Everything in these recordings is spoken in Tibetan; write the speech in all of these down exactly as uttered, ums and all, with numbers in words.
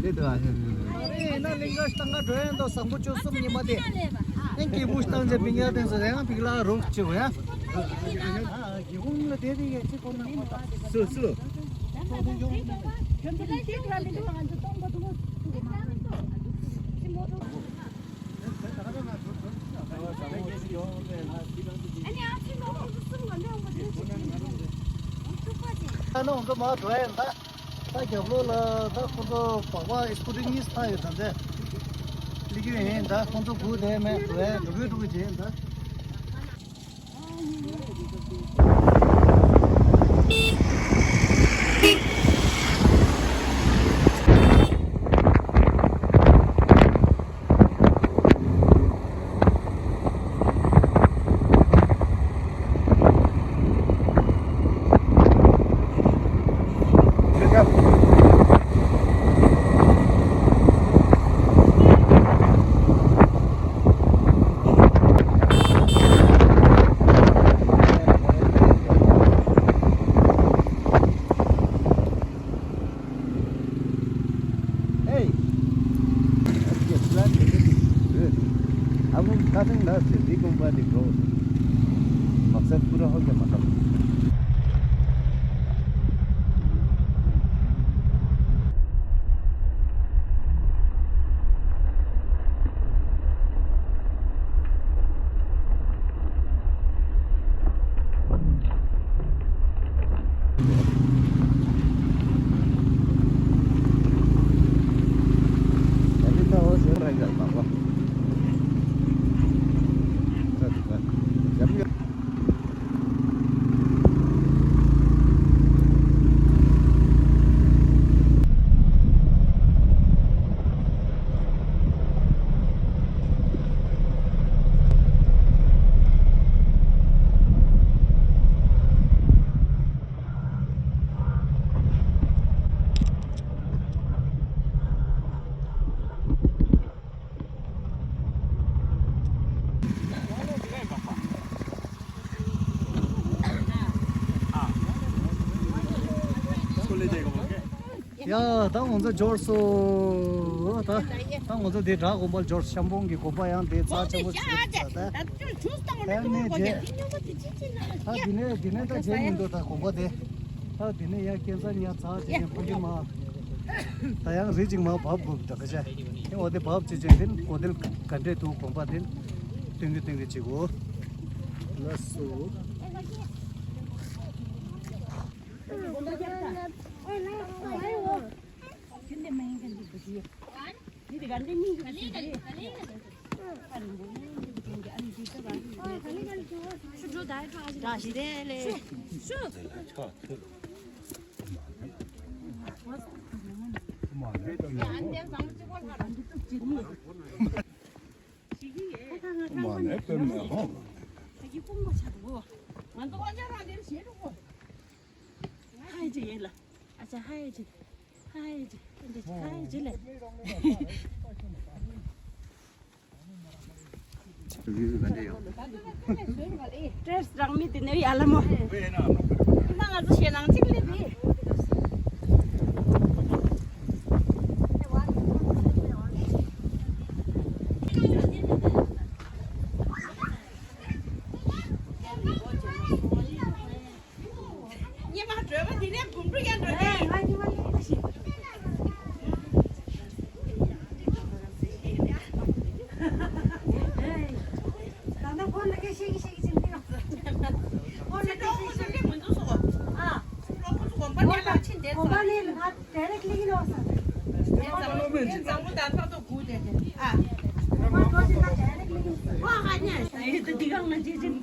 ལེ་དུ་ཨ་ཧེ། ཨ་རེ་ན་གླིང་ག་ཤི་ཏང་ག་འགྲོ་ཡན་དོ་སང་པོ་ཆོ་གསུམ་ཉི་མ་དེ། ཨེན་ཀི་བུ་ཤི་ཏང་ཅེ་པི་ཉ་དེན་ཟེར་ཡང་པིག་ལ་རོགས་ཅི་བ་ཡ། ཨ་གི་ཧུང་ལ་དེ་དེ་ཡ་ཅི་ཁོ་ན་ཁོ་ཏ། སུ་སུ། ཨ་ནི་ང་ཚོ་མ་འགྲོ་ཡ་ཡིན་ད། ད་རྒྱབ་ལོགས་ལ་ད་ཁོང་ཚོ་སྦག་སྦག་སྐུ་ཕྲེང་གཉིས་ཐག་ཡོད་ད་འདི། སླེབས་ཀྱི་ཡིན་ད་ཁོང་ཚོ་སྒུག་བསྡད་མེད་འགྲོ་ཡ་འགྲོ་གི་འགྲོ་གི་བྱེད་ཡིན་ད། ཨེ། ཨ་ཁུ་ཁ་སང་ལ་ཟེར་འདི་དགོན་པ་འདི་འགྲོ། མག་སར་པུ་ར་ཧོ་གེ་མ་ཐོབ། ཡ་ད་ང་ཚོ་འབྱོར་སོང་། ད་ད་ང་ཚོ་དེ་བྲག་དགོན་པར་འབྱོར། ཤམ་བོང་གི་དགོན་པ་ཡང་དེ་རྩ་ཆེན་པོ་ཞིག་རེད་ད། ད་ནས་རྗེས་ད་དེ་ནས་དེ་ནས་ད་རྗེས་མི་འདུག་ད་དགོན་པ་དེ། ད་དེ་ནས་ཡང་སྐྱེ་འཚར་ཉར་ཚར་བྱས་ནས་ཕ་གི་མ། ད་ཡང་རི་གཅིག་མ་བབས་དགོས་ད་ག་ཤ། དེ་འོ་དེ་བབས་བྱས་བྱས་དེ་གོ་དེ་ག་འདྲས་འདུག་དགོན་པ་དེ་སྟོན་གི་སྟོན་གི་བྱེད་དགོས། ལགས་སོ། མ་ནས་དཔེ་མེད་ཧོ། ཧ་ཡི་ཅི་ཡེ་ལ། ཨ་ཅག་ཧ་ཡི་ཅི། ཧ་ཡི་ཅི། ཧ་ཡི་ཅི། ཧ་ཡི་ཅི་ལ། ཏྲེས་རང་མི་དེ་ནས་ཡ་ལ་མོ། ད་ང་ཚོ་ཞེ་ནང་གཅིག་ལས་དེ། ཉི་མ་བགྲོད་པ་དེ་ནས་དགུན་འབྲུ་ཡང་འགྲོ་ནས། ད་ནི་ཁོང་ལ་སྐད་ཤེས་ཀྱི་ཤེས་ཀྱི་ཅིག་འདི་ཡོང་ཟེར། ཁོང་ལ་སྐད་ཤེས་ཀྱི་ཤེས་ཀྱི་ཅིག་ཨ། ཁོང་ལ་ཁོང་ཚོ་དགོན་པ་ནས་ལ་ཕྱིན་བསྡད་ཁོང་པ་ནས་ལ་ང་ཌའི་རེག་ལི་ཡིན་ནོ་ཟེར། བཟང་པོ་དང་ཐོག་ཏུ་སྒུག་བསྡད་དེ་ཨ། ཁོང་ལ་ཁོང་ཚོ་ང་ཌའི་རེག་ལི་ཡིན་ཟེར། ཁོང་ཧ་ཉན། ད་ཡོད་དུ་འདི་གང་ལ་ཅི་ཅི།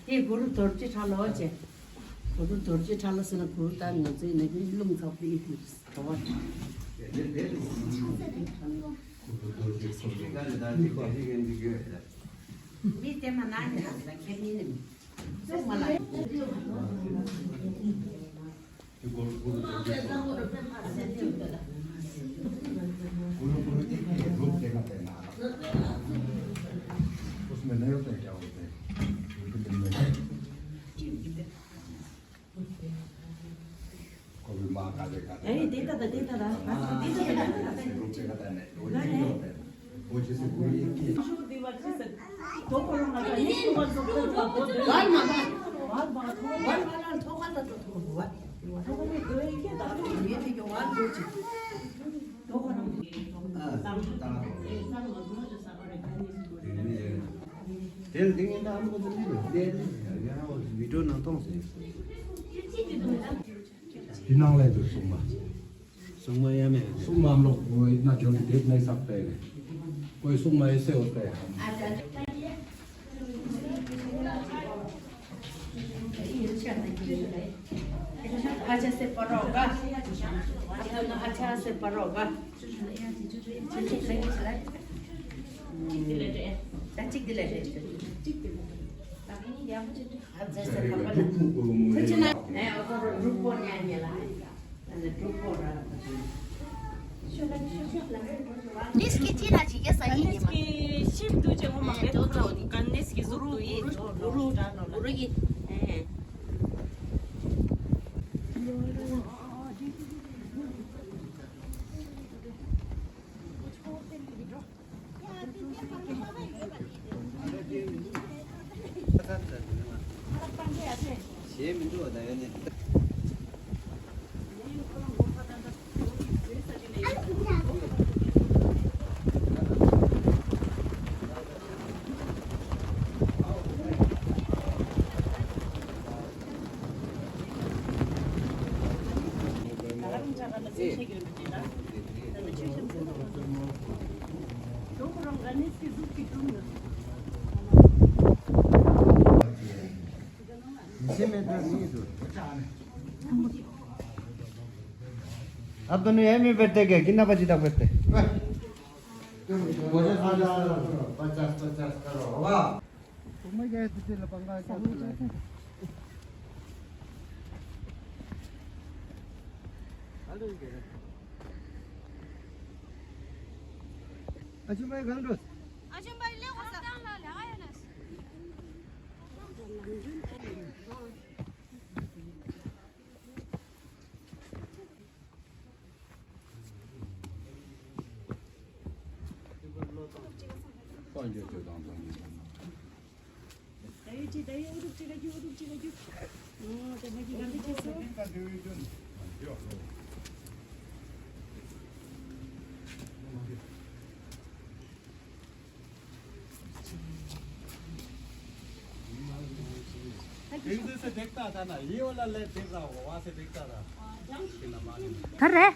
དེ་གུ་རུ་རྡོ་རྗེ་གྲྭ་ལོ་ཅེ། གུ་རུ་རྡོ་རྗེ་གྲྭ་ལོ་ཟེར་ན་གུ་རུ་དང་ང་ཚོའི་ནང་གི་རླུང་ཚ་པོ་ཡིན་གྱི་རེད་བ། མི་དེ་མ་ན་ནི་ལ་ཁྱེད་ནི་ནི་མི་ཚོགས་མ་ལ། ཨེ་དེ་ལྟ་དང་དེ་ལྟ་དང་ང་ཚོ་དེ་ལྟ་དང་དེ་ལྟ་དང་། དེ་ལ་དེ་ངན་ད་ཨ་མ་ཁོ་ཚོ་ལུས་རོ། དེ་ལ་ཡང་བི་ཌིའོ་ནང་གཏོང་ཟེར། དེ་ནང་ལས་དུ་སྲུང་མ། སྲུང་མ་ཡ་མེད། སྲུང་མ་ལོག་གོ་ཡིན་ན་ཇོ་ནི་དེབ་ནས་བསགས་པའི་རེད། ཁོའི་སྲུང་མ་ཡེ་སེ་འོ་ཏེ། अच्छा से परोगा। अच्छा से परोगा। ནིས་ཀྱི་ཅི་ལ་ཅི་གེ་ས་ཡིན་ནི་མ། ནིས་ཀྱི་ཤིབ་དུ་ཅེ་ངོ་མ་གེ་ཏོ་ཏོ་ནི་ཀ་ནིས་ཀྱི་ཟུག་ཏུ་ཡིན། ཨུ་རུ་ཨུ་རུ་གི། अब तो नहीं है, मैं बैठते क्या? कितना बजे तक बैठते? पचास, पचास करो, वाह। अजून भाई, घाल दो। अजून भाई, ले, हो सकता है। एक दूसरे से देखता था ना, ये वाला लेट देख रहा होगा, वहां से देखता था। घर है।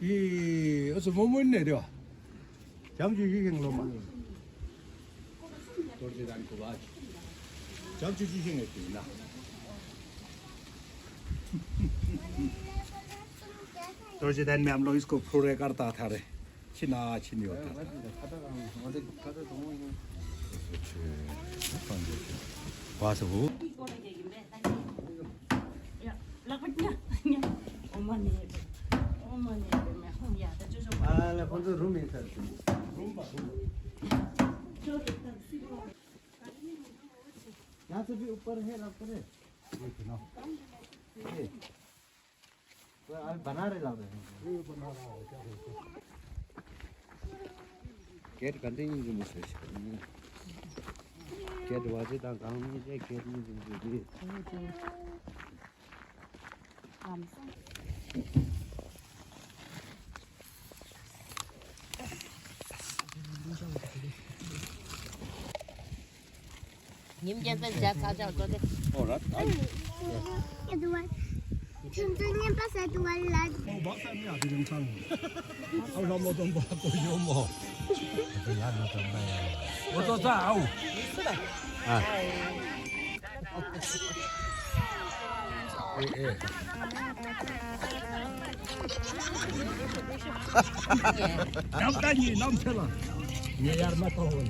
ཨི། ཨོ་ཙི་མོ་མོ་ནས་རེད་བ། བྱམས་ཆོས་ཞུ་ཤིང་ལོ་མ། རྡོ་རྗེ་གདན་གོ་བ། བྱམས་ཆོས་ཞུ་ཤིང་ངེས་ཏེ་ན། རྡོ་རྗེ་གདན་མེ་ཨམ་ལོ་ཨིས་ཀོ་ཕུ་རེ་ཀར་ཏ་ཐ་རེ། ཕྱི་ན་ཕྱི་ནི་ཡོད་ད། བ་ས་བུ། ལག་པ་ཉ་ཉ། ཨོ་མ་ནི་ཨོ་མ་ནི་མེ་ཧོང་ཡ་ད་ཅོ་ཅོ། ཨ་ལ་ཁོང་ཚོ་རུམ་ཡིན་ས་རུམ་པ་རུམ། ཅོ་ཅོ་ད་སི་རོ། यहाँ से भी ऊपर है, लगता है। ये सुनो। ये। तो अभी बना रहे, लग रहे हैं। ये बना रहा है, क्या बोलते हैं? गेट कंटिन्यू जो मुझे। गेट वाजे तक काम नहीं है, गेट नहीं जो मुझे। ཉིན་རྒྱལ་ཚ་རྒྱ་ཚ་ཆག་གོ་དེ། ཨོ་ར། ཐུན་ཐུན་ཉན་པ་ས་དུ་བ་ལ། ཨོ་བག་ས་མི་ཨ་དེ་རིང་ཚང་། ཨོ་ར་མོ་དོན་པ་གོ་ཡོ་མོ། ཨོ་ཏོ་ཚ་ཨོ། ཨ། ཨེ་ཨེ། ཡང་ད་ཉིད་ནམ་ཚེ་ལ་ངེ་ཡར་མ་ཐོང་།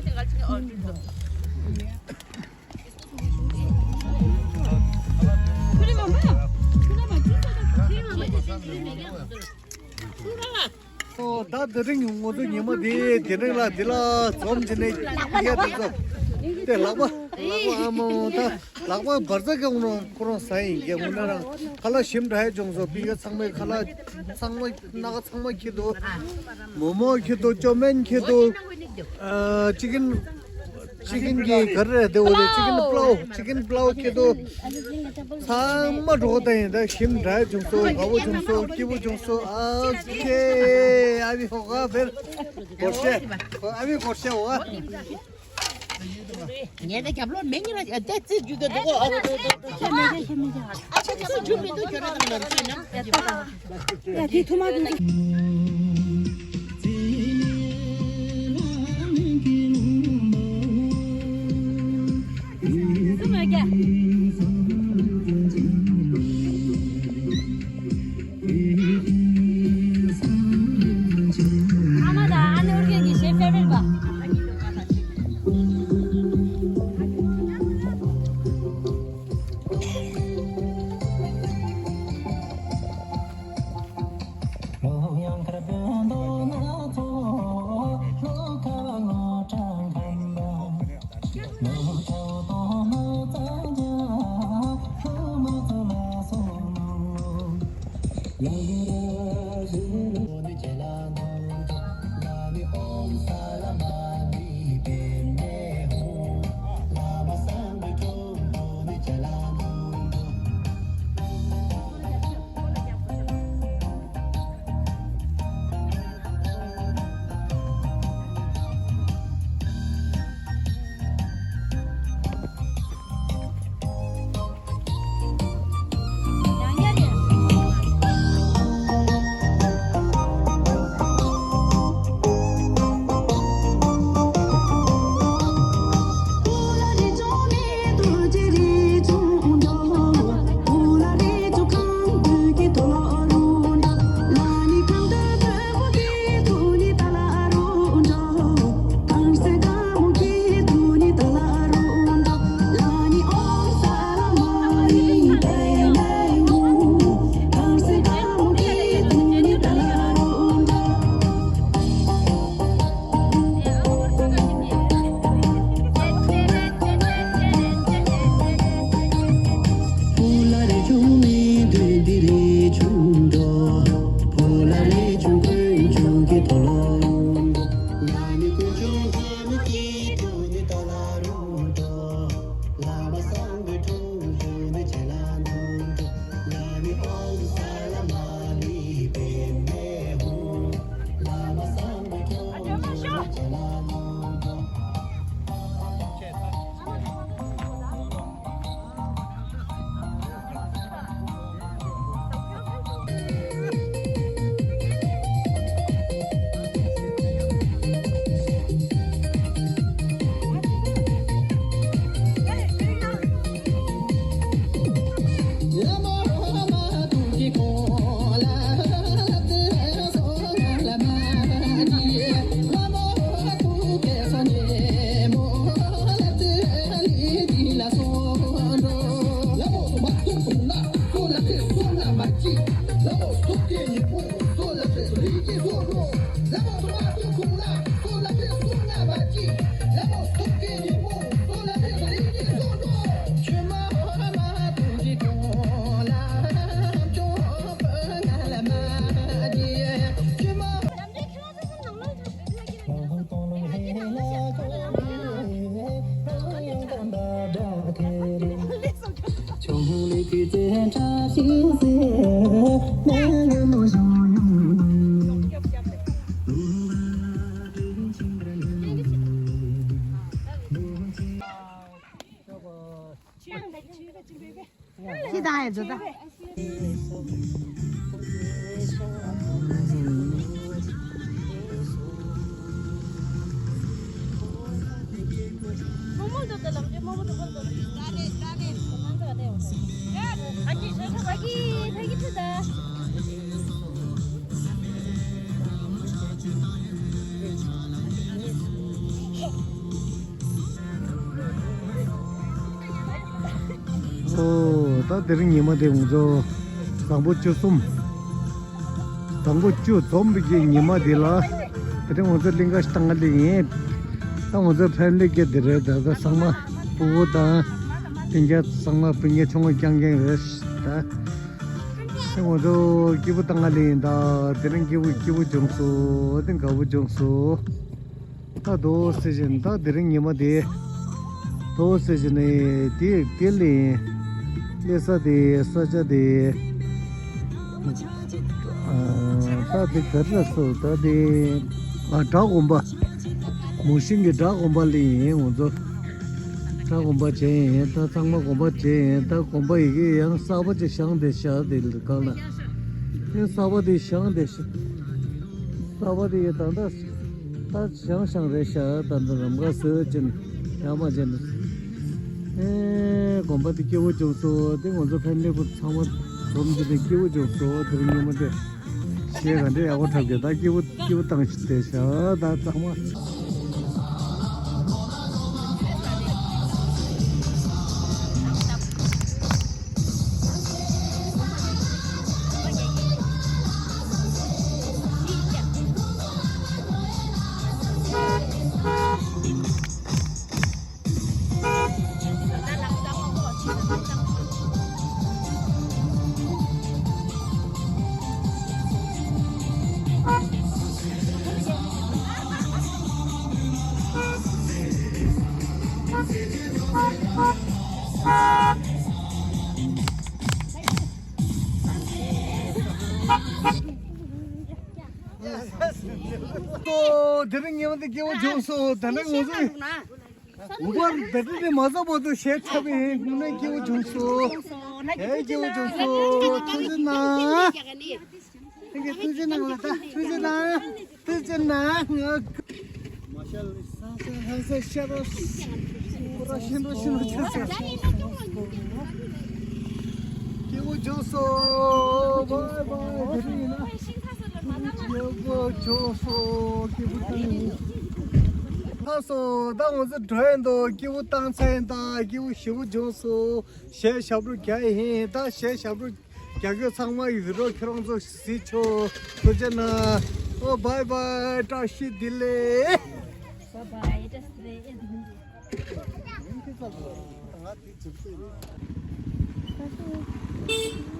ཨོ། ད་དེ་རིང་ང་ཚོ་ཉི་མ་དེ་དེ་རིང་ལ་དེ་ལ་འཛོམས་བྱས་ནས་ཡ་དེ་ཚོ་དེ་ལག་པ་ལག་པ་ཨ་མོ་ད་ལག་པ་འབར་ས་གི་ཁོ་རང་ཁོ་རང་ཟ་ཡིན་གྱི། ངོ་ནས་རང་ཁ་ལག་ཞིམ་དྲག་ཡ་བྱུང་སོང་། སྤུན་ཀྱག་ཚང་མས་ཁ་ལག་ཚང་མ་སྣ་ཁ་ཚང་མ་ཁྱེར་འདུག་མོ་མོ་ཁྱེར་འདུག་ཅོ་མན་ཁྱེར་འདུག་ཨ་ཅི་ཀིན། ཅི་ཀིན་གྱི་ག་རེ་རེད་དེ། འོ་དེ་ཅི་ཀིན་པླའོ། ཅི་ཀིན་པླའོ་ཁྱེར་འདུག་ཚང་མ་འགྲོ་ད་ཡིན། ད་ཞིམ་དྲག་བྱུང་སོང་། དགའ་བོ་བྱུང་སོང་། སྐྱིད་པོ་བྱུང་སོང་། ཨ་ཁེ་ཨ་བི་ཧོ་ག་བེར་གོར་ཤེ། ཨ་བི་གོར་ཤེ་ཧོ། ངས་ད་རྒྱབ་ལོགས་མེད་ཉེ་ར་ཨ་ཏེ་ཙི་རྒྱུ་ག་འདུག་གོ། ཨ་ཁྱེད་མེད་ཁྱེད་མེད་ཁྱེད་ཨ་ཁྱེད་ཁྱེད་རྒྱུ་མི་འདུག་ཁྱོད་ར་དང་ལོར་ཤེས་ན། ཡ་དེ་ཐུ་མ་དུ། ཨ་མ་དང་ཨ་ནེ་ཨོར་གན་གྱི་ཞེ་ཕེ་ཝ་རིཊ་པ། ཁྱི་དང་ཡ་ཛོ་ད། ད་དེ་རིང་ཉི་མ་དེ་ང་ཚོ་དང་པོ་བཅུ་གསུམ། དང་པོ་བཅུ་འཛོམས་པའི་གི་ཉི་མ་དེ་ལ། དེ་རིང་ང་ཚོ་གླིང་ག་ཞིག་བཏང་ག་སླེབས་ཡིན། ད་ང་ཚོ་ཕེ་མི་ལི་སྐད་དེ་རེད། ད་ད་ཚང་མ་སྤུ་གུ་དང་སྤུན་ཀྱག་ཚང་མ་སྤུན་ཀྱག་ཆུང་ངུ་རྐྱང་རྐྱང་རེད་ད། དེ་ང་ཚོ་སྐྱིད་པོ་བཏང་ག་སླེབས་ཡིན་ད། དེ་རིང་སྐྱིད་པོ་སྐྱིད་པོ་བྱུང་སོང་། དེ་དགའ་པོ་བྱུང་སོང་། ད་དོ་ཟེར་བཞིན་ད་དེ་རིང་ཉི་མ་དེ། དོ་ཟེར་བཞིན་ནི་དེ་དེ་ལས་སླེབས་ས་དེ་ས་ཆ་དེ། ཨ། ད་དེ་ག་རེ་ལབ་སོང་ད་དེ། ཨ། བྲག་དགོན་པ། མུ་ཤིང་གི་བྲག་དགོན་པ་ལ་ཡིན་ང་ཚོ། བྲག་དགོན་པ་བྱས་ཡིན། ད་ཚང་མ་དགོན་པ་བྱས་ཡིན། ད་དགོན་པ་ཡི་གེ་ཡང་གསར་པ་ཅིག་བཞེངས་བསྡད་ཤག་དེ་སྒང་ལ། ཡང་གསར་པ་དེ་བཞེངས་བསྡད་ཤག་གསར་པ་དེ་ཡི་ད་ལྟ། ད་ཤང་ཤང་རེད་ཤག་ད་ལྟ་རམ་ག་སོས་ཅན་ཡ་མ་ཅན། ཨེ། དགོན་པ་དེ་སྐྱིད་པོ་བྱུང་སོང་། དེ་ང་ཚོ་ཕེ་མི་ལི་པོ་ཚང་མ་འཛོམས་ཀྱི་དེ་སྐྱིད་པོ་བྱུང་སོང་། དེ་རིང་ཉི་མ་དེ་གཞས་ག་འདྲ་ཡག་པོ་འཁྲབ་ཀྱི་ད་སྐྱིད་པོ་སྐྱིད་པོ་བཏང་ཞིག་བསྡད་ཤག་ད་ཚང་མ། ཨོ། དེ་རིང་ཉི་མ་འདི་སྐྱིད་པོ་བྱུང་སོང་། ད་ནི་ང་ཚོ་ཝར་དེ་འདྲ་ནི་མ་བཟོ་བར་དུ་གཞས་འཁྲབ་པ་ཡིན། དངོས་གནས་སྐྱིད་པོ་བྱུང་སོང་། ཨེ། སྐྱིད་པོ་བྱུང་སོང་། ཐུགས་རྗེ་གནང་། ཐུགས་རྗེ་གནང་། ཐུགས་རྗེ་གནང་ལ་ད་ཐུགས་རྗེ་གནང་། ཐུགས་རྗེ་གནང་། མ་ཤ་ལ་ས་ས་ཧ་ས་ཤ་རོ་ཤ་རོ་ཤ་རོ་ཤ་རོ་ཤ་རོ། སྐྱིད་པོ་བྱུང་སོང་། བའི་བའི། དེ་རིང་ཡིན་ན་སྐྱིད་པོ་བྱུང་སོང་། སྐྱིད་པོ་བཏང་ཡིན། ལགས་སོ། ད་ང་ཚོ་འགྲོ་ཡིན་འདུག་སྐྱིད་པོ་བཏང་ཚར་ཡིན། ད་སྐྱིད་པོ་ཞེ་པོ་བྱུང་སོང་། གཞས་ཞབས་བྲོ་རྒྱག་ཡིན། ད་གཞས་ཞབས་བྲོ་རྒྱག་མཁན་ཚང་མ་ཡིན་རོགས། ཁྱེད་རང་ཚོ་གཟིགས་ཆོག་ཐུགས་རྗེ་གནང་། ཨོ། བའི་བའི། བཀྲ་ཤིས་བདེ་ལེགས། བའི་བའི། བཀྲ་ཤིས་བདེ་ལེགས།